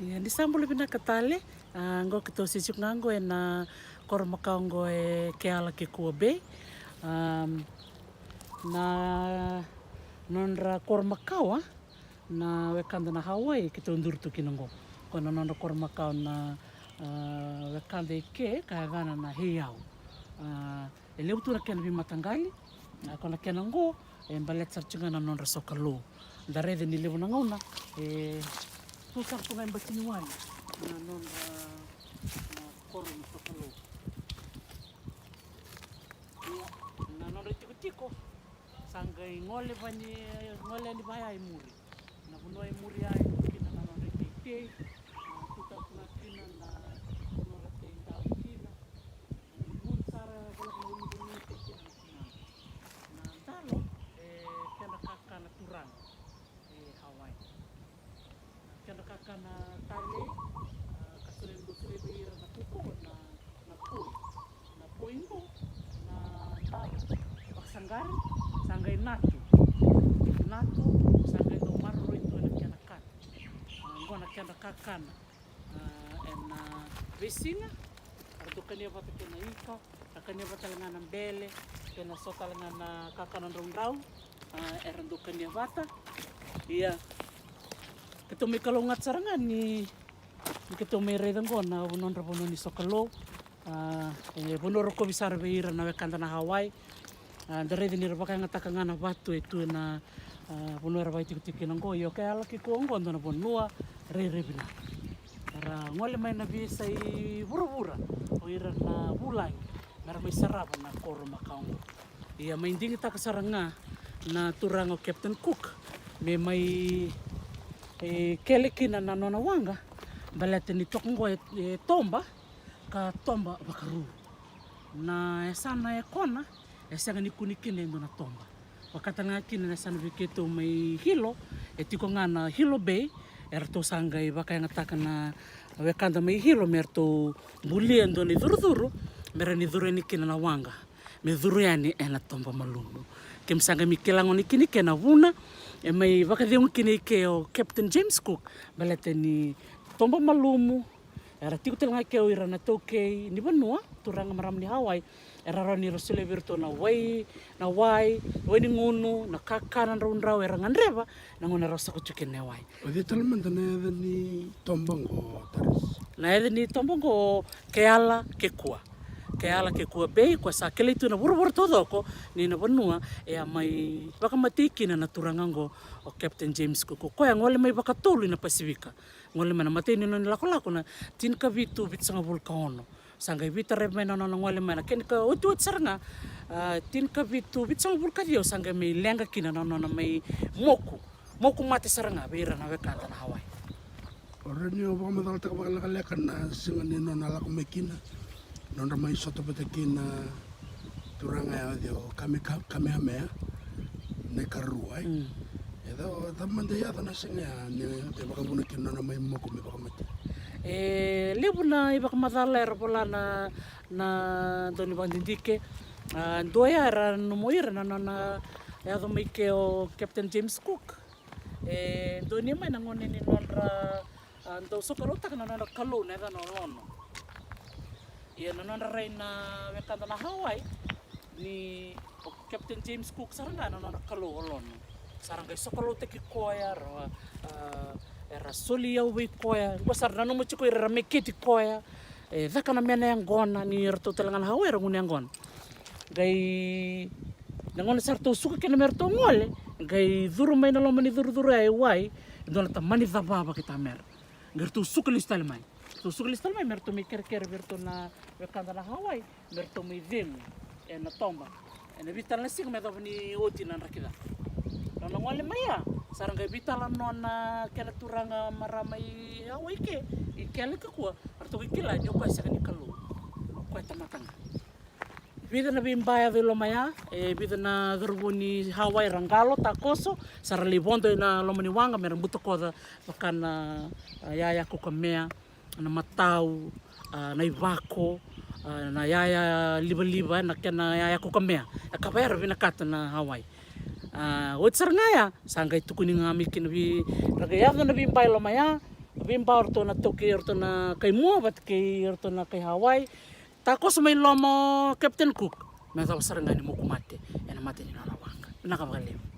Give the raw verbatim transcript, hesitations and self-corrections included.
Ia, ni sa bula vinaka tale. A, qo keitou se tiko ga qo ena koro makawa qo e Kealakekua Bay. Am, na nodra koro makawa na wekada na Hawaii keitou duri tu kina qo. Ko na nodra koro makawa na, a, wekada i ke ka yacana na heiau. A, e levu tu na kena veimataqali, a, ko na kena qo e baleta sara tiko ga na nodra sokalou. Da raica ni levu na gauna e tu sara tu ga e bati ni wai na nodra, a, koro na sokalou. Ia, na nodra itikotiko sa qai gole vani, gole yani vaya i muri. Na vanua e muri ya e tu kina na nodra iteitei, a, tu sara tu ga kina na vanua ra teitei kina. Muri sara, voleka na ulunivanua e tiko kina na turaga. Na dalo e kedra kakana turaga e Hawaii. Na kedra kakana talei, a, ka solia, dau solia vei ira na kuko na, na poi. Na poi qo na dalo vakasaqari, sa qai natu. Natu, sa qai dau maroroi tu ena kena kana. A, qo na kedra kakana. A, ena veisiga, era dau kania vata kei na ika, era kania vata tale ga na bele, kei na so tale ga na kakana draudrau, a, era dau kania vata. Ia, keitou mai kalougata sara ga ni, ni keitou mai raica qo na nodra vanua ni sokalou. A, e vanua rokovi sara vei ira na wekada na Hawaii. A, da raica ni ra vakayagataka ga na vatu e tu ena, a, vanua era vakaitikotiko kina qo. Io, Kealakekua qo dua na vanua rairai vinaka. Era gole mai na veiyasai vuravura o ira na vulagi me ra mai sarava na koro makawa qo. Ia, mai digitaka sara ga na turaga o Captain Cook me mai, e, kele kina na nona waqa, baleta ni toka qo e, e toba, ka toba vakaruru. Na yasana e kona e sega ni kune kina e dua na toba. Vaka tale ga kina na yasana vei keitou mai Hilo, e tiko ga na Hilo Bay, eratou sa qai vakayagataka na wekada mai Hilo me ratou bulia e dua na icurucuru me rawa ni curu yani kina na waqa, me curu yani ena toba malumu. Keimami sa qai mai kila gona kina i ke na vuna e mai vakacegu kina i ke o Captain James Cook, baleta ni toba malumu, era tiko tale ga i ke o ira na taukei ni vanua, turaga marama ni Hawaii, era rawa ni ra solia vei iratou na wai, na wai, wai ni gunu, na kakana draudrau era gadreva na gauna era sako tiko kina na wai. O cei tale mada na yaca ni toba qo, Taris? Na yaca ni toba qo o Kealakekua. Kealakekua Bay, koya sa kilai tu na vuravura taucoko ni na vanua e a mai vakamatei kina na turaga qo o Captain James Cook. Koya gole mai vakatolu ina Pasifika. Gole mai na imatai ni nona ilakolako na tinikavitu vitusagavulu ka ono. Sa qai veitaravi mai na nona gole mai na kena ikaotioti sara ga, a, tinikavitu vitusagavulu ka ciwa, sa qai mai leqa kina na nona mai moku, moku mate sara ga vei ira na wekada na Hawaii. O rawa ni o vakamacalataka vakalekaleka na siga ni nona lako mai kina, nodra mai sota vata kina turaga ya o Kame-, Ka-, Kamehameha na ikarua, e? Mm. E cava, cava mada e yaco na siga ya ni, e vakavuna kina nona mai moku me vakamatei? E levu na ivakamacala era vola na, na dau ni vakadidike. A, dua ya era nanuma o ira na nona yaco mai ke o Captain James Cook. E donuya mai na gauna ni nodra, a, dau sokaloutaka na nodra kalou na yacana o Lono. Ia na nodra rai na wekada na Hawaii ni o Captain James Cook sara ga na nodra kalou o Lono. Sa ra qai sokaloutaki koya, ra, a, era soli iyau vei koya. Qo sa ra nanuma tiko ira era meketi koya. E caka na mena yaqona, ni ratou tale ga na Hawaii era gunu yaqona. Qai na gauna sa ratou suka kina me ratou gole, qai curu mai na loma ni curucuru ya e wai e dua na tamani cava vakaitamera. Qai ratou suka lesu tale mai. Ratou suka lesu tale mai me ratou mai kerekere vei iratou na wekada na Hawaii me ratou mai cegu ena toba. Ena vica tale na siga me yacova ni oti na draki ca. Nona gole mai ya, sa ra qai veitalanoa na kena turaga marama i Hawaii ke, i Kealakekua, ratou qai kila ni o koya sega ni kalou. O koya tamata ga. Vica na veiba yaco i loma ya, e vica na cauravou ni Hawaii ra qalo, takoso, sa ra lai vodo ena loma ni waqa me ra butakoca vaka na, a, yaya kaukamea, na matau, a, na ivako, a, na yaya livaliva, na kena yaya kaukamea. E ka vaya era vinakata na Hawaii. A, oti sara ga ya, sa qai tukuni ga mai kina vei, ra qai yaco na veiba i loma ya, Veiba o ratou na taukei, o ratou na kai Mua vata kei ratou na kai Hawaii. Takoso mai loma o Captain Cook me yacova sara ga ni moku mate ena mata ni nona waqa. Vinaka vakalevu.